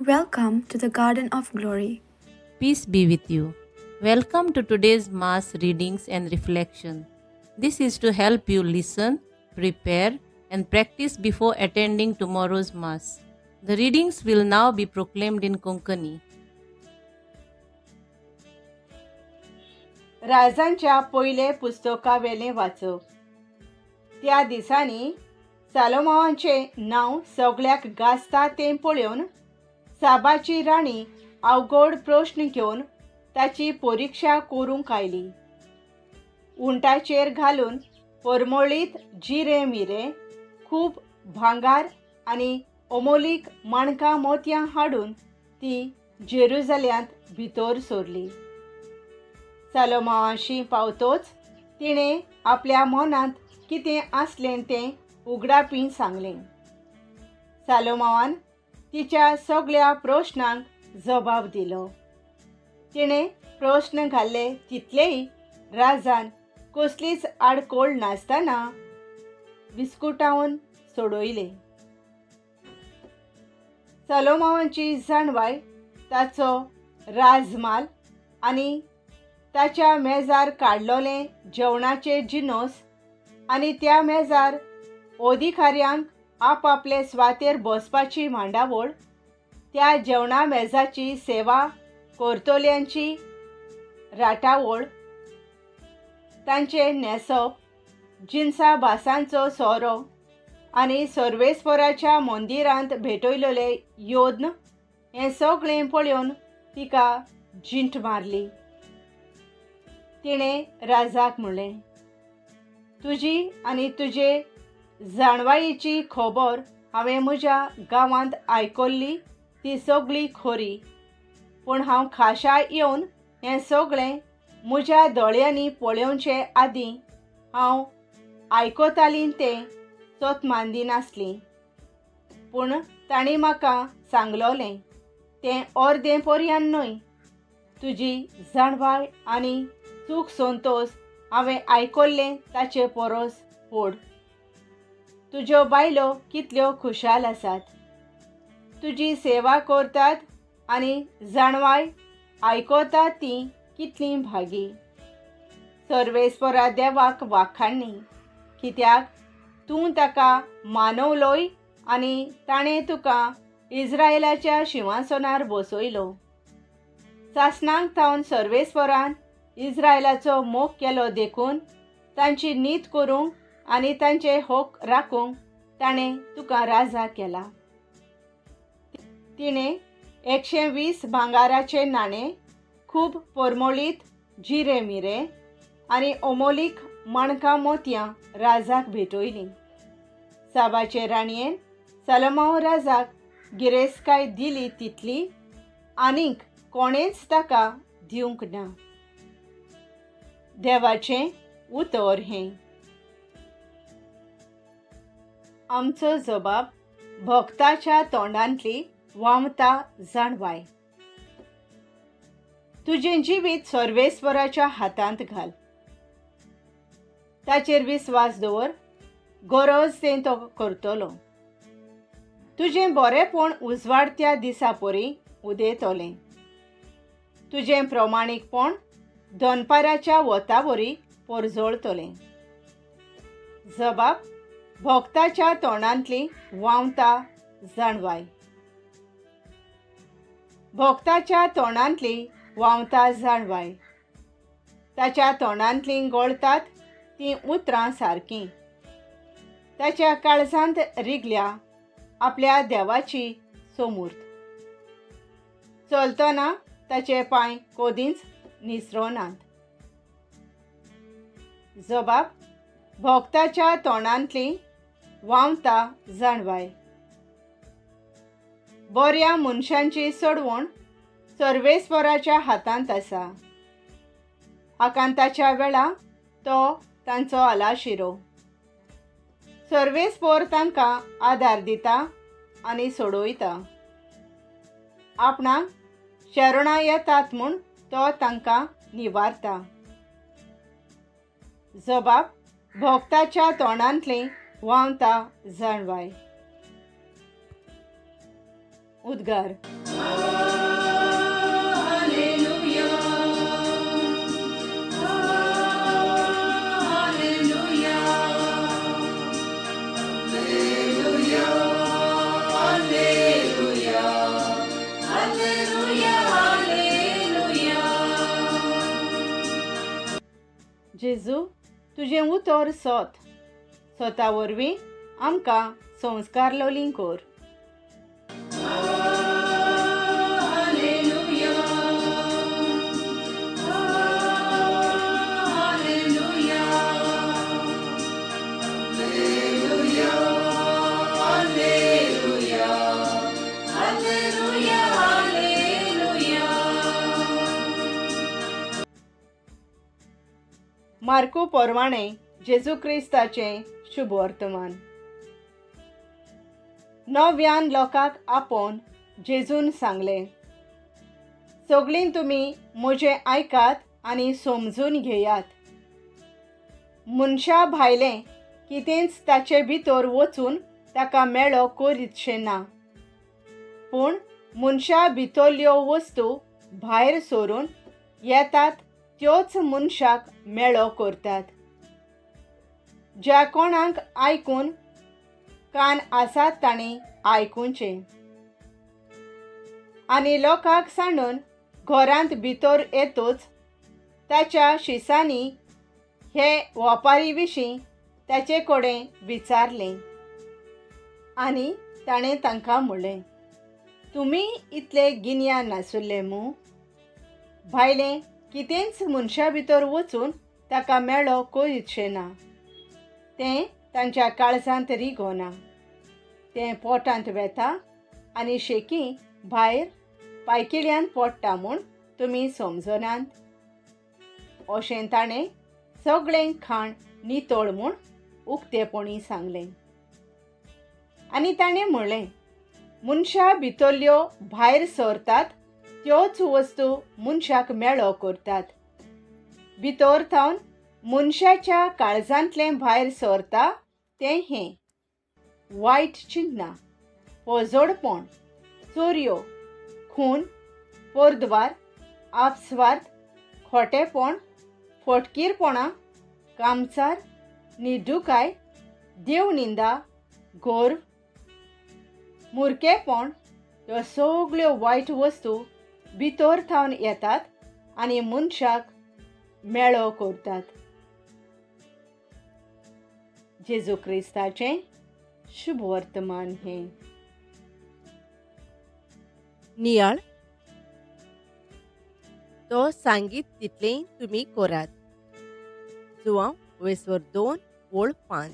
Welcome to the Garden of Glory. Peace be with you. Welcome to today's Mass readings and reflection. This is to help you listen, prepare, and practice before attending tomorrow's Mass. The readings will now be proclaimed in Konkani. राजांच्या पयले पुस्तकावेलें वाचप. त्या दिसांनी सालोमांवाचें नांव सगळ्याक गाजता तें पळोवन साबाची राणी अवघड प्रश्न घेवन ताची परिक्षा करूंक आयली. उंटाचेर घालून परमळीत जिरें मिरें, खूब भांगार आनी अमोलीक माणकां मोतयां हाडून ती जेरुजाल्यांत भितर सरली. सालोमांवाशी पावतोच तिणें आपल्या मनांत कितें आसलें तें उगडापी सांगलें. सालोमांवान तिच्या सगळ्या प्रश्नांक जबाब दिलो. तिणें प्रश्न घाल्ले तितलेय राजान कसलीच आडखळ नासतना विस्कुटावन सोडयले. सालोमांवाची जाणवाय, ताचो राजमाल आनी ताच्या मेजार काडलोलें जेवणाचे जिनोस आनी त्या मेजार अधिकाऱ्यांक आपआपले सुवातेर बसपाची मांडावळ, त्या जेवणा मेजाची सेवा करतल्यांची राटावळ, तांचें न्हेसप, जिनसा भासांचो सोरो आनी सर्वेस्पराच्या मंदिरांत भेटयलेले योद्न हें सगळें पळोवन तिका जिंट मारली. तिणें राजाक म्हणलें, तुजी आनी तुजे जाणवायेची खबर हांवें म्हज्या गांवांत आयकल्ली ती सगळी खरी, पूण हांव खाशा येवन हें सगळें म्हज्या दोळ्यांनी पळोवचे आदीं हांव आयकतालीं तें सत मानदिनासलीं. पूण तांणी म्हाका सांगलोलें तें अर्दें पर्यान न्हय. तुजी जाणवाय आनी सूख संतोस हांवें आयकल्लें ताचे परस व्हड. तुज्यो बायलो कितल्यो खुशाल आसात, तुजी सेवा करतात आनी जाणवाय आयकतात तीं कितलीं भागी. सर्वेस्परा देवाक वाखाणणी, कित्याक तूं ताका मानवलोय आनी ताणें तुका इस्रायलाच्या शिंवासनार बसयलो. सासणाक थावन सर्वेस्परान इस्रायलाचो मोग केलो देखून तांची नीत करूंक आनी तांचे हक राखूंक ताणें तुका राजा केला. तिणें 120 भांगाराचे नाणे, खूब परमळीत जिरें मिरें आनी अमोलीक माणकां मोतयां राजाक भेटयलीं. साबाचे राणयेन सालोमांव राजाक गिरेस्तकाय दिली तितली आनीक कोणेंच ताका दिवंक ना. देवाचें उतर हें. आमचो जबाब भक्ताच्या तोंडांतली व्हांवता जाणवाय. तुजें जिवीत सर्वेस्वराच्या हातांत घाल, ताचेर विस्वास दवर, गरज तें तो करतलो. तुजें बरेंपण उजवाडत्या दिसा परी उदेतलें. तुजें प्रमाणीकपण दनपाराच्या वता वरी परजळतलें. जबाब भक्ताच्या तोंडांतली व्हांवता जाणवाय. भक्ताच्या तोंडांतली व्हांवता जाणवाय. ताच्या तोंडांतलीं गळतात तीं उतरां सारकीं. ताच्या काळजांत रिगल्या आपल्या देवाची सोमूर्त. चलतना ताचे पांय कदींच निसरनात. जबाब भक्ताच्या तोंडांतली व्हांवता जाणवाय. बऱ्या मनशांची सोडवण सर्वेस्वराच्या हातांत आसा. आकांताच्या वेळा तो तांचो आलाशिरो. सर्वेस्पोर तांकां आदार दिता आनी सोडयता. आपणाक शरणां येतात म्हूण तो तांकां निवारता. जबाब भक्ताच्या तोंडांतली व्हांवता जाणवाय. उद्गार. जेजू, तुजें उतर सोत, सोता वरवीं आमकां संस्कार लोलीं कर. मार्कू पोरवाणें जेजू क्रिस्ताचें शुभ वर्तमान. नव्यान लोकांक आपोवन जेजून सांगलें, सगळीं तुमी म्हजें आयकात आनी समजून घेयात. मनशा भायलें कितेंच ताचे भितर वचून ताका मेळो करीतशें ना, पूण मनशा भितरल्यो वस्तू भायर सरून येतात त्योच मनशाक मेळो करतात. ज्या कोणाक आयकून कान आसात तांणी आयकुचें. आनी लोकांक सांडून घरांत भितर येतूच ताच्या शिसांनी हे वपारी विशीं ताचे कडेन विचारलें. आनी ताणें तांकां म्हणलें, तुमी इतले गिन्यान नासुल्ले मूं? भायलें कितेंच मनशा भितर वचून ताका मेळो करीतशें ना, तें तांच्या काळजांत रिगोना, तें पोटांत वेता आनी शेकी भायर पायकिड्यान पडटा म्हूण तुमी समजनात. अशें ताणें सगळें खाण नितळ म्हूण उक्तेपणी सांगलें. आनी ताणें म्हणलें, मनशा भितरल्यो भायर सरतात त्योच वस्तू मनशाक मेळो करतात. भितर थावन मनशाच्या काळजांतलें भायर सरता तें हें: वायट चिंतना, पोजोडपण, चोरयो, खून, पोरद्वार, आपस्वार्थ, खोटेपण, फटकीरपणां, कामचार, निडुकाय, देवनिंदा, गोर्व, मुरकेपण. ह्यो सगळ्यो वायट वस्तू भितर थावन येतात आनी मनशाक मेळो करतात. जेजू क्रिस्ताचें शुभ वर्तमान हें. नियाळ तो सांगीत तितलें तुमी कोरात. जुवांव वेसवर 2 ओळ 5.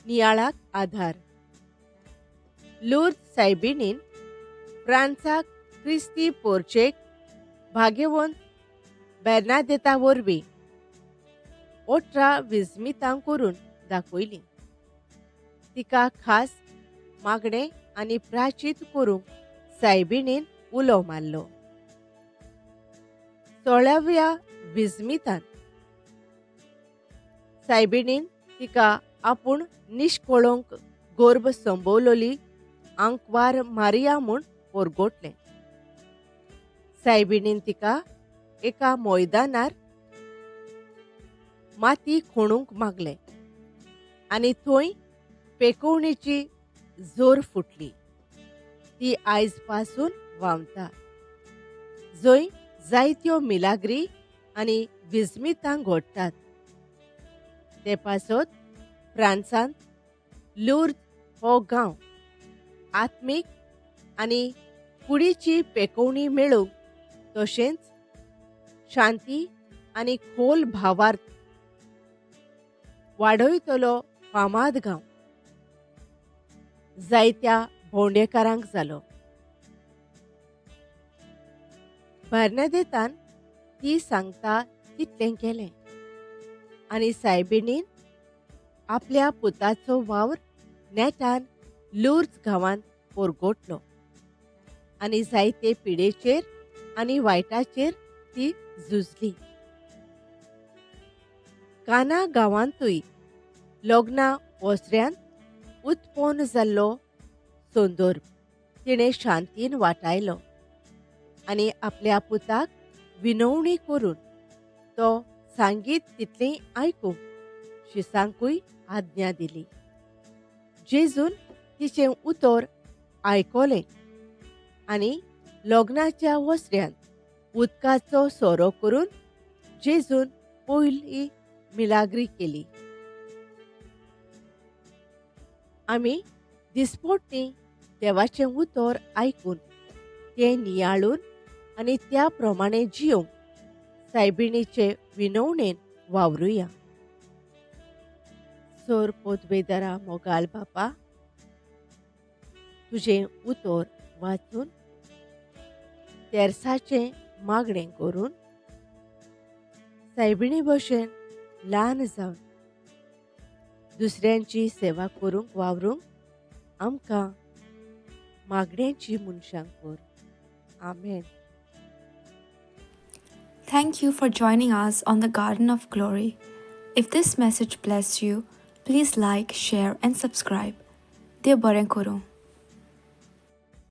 नियाळाक आधार. लूर्द सायबिणीन फ्रांसाक क्रिस्ती पोर्चेक भाग्यवंत बेर्नादेता वरवीं 18 विस्मितां करून दाखयलीं. तिका खास मागणें आनी प्राचीत करूंक सायबिणीन उलो मारलो. 16व्या विस्मितान सायबिणीन तिका आपूण निश्कोळोंक गर्भ संभवलोली आंकवार मारिया म्हूण परगटलें. सायबिणीन तिका एका मैदानार माती खणूंक मागलें आनी थंय पेकोवणेची जोर फुटली. ती आयज पासून व्हांवता, जंय जायत्यो मिलाग्री आनी विस्मितां घडटात. ते पासत फ्रांसांत लूर्द हो गांव आत्मीक आनी कुडीची पेकोवणी मेळूंक तशेंच शांती आनी खोल भावार्थ वाडयतलो फामाद गांव जायत्या भोंवडेकारांक जालो. बर्नादेतान ती सांगता तितलें केलें आनी सायबिणीन आपल्या पुताचो वावर नेटान लूर्द गांवांत परगटलो आनी जायते पिडेचेर आनी वायटाचेर ती झुजली. काना गांवांतूय लग्ना ओसऱ्यांत उत्पन्न जाल्लो संदर्भ तिणें शांतीन वाटायलो आनी आपल्या पुताक विनवणी करून तो सांगीत तितलें आयकूंक शिसांकूय आज्ञा दिली. जेजून तिचें उतर आयकलें आनी लग्नाच्या वसऱ्यांत उदकाचो सोरो करून जेजून पयली मिलाग्री केली. आमी दिसपोटणी देवाचें उतर आयकून तें नियाळून आनी त्या प्रमाणे जियोंक सायबिणीचे विनवणेन वावरुया. सोर पोदवेदरा मोगाल बापा, तुजें उतर वाचून तेर्साचें मागणें करून सायबिणी भशेन ल्हान जावन दुसऱ्यांची सेवा करूंक वावरूंक आमकां मागण्यांची मनशां कर. आमेन. Thank you for joining us on the Garden of Glory. If this message blessed you, please like, share, and subscribe. देव बरें करूं.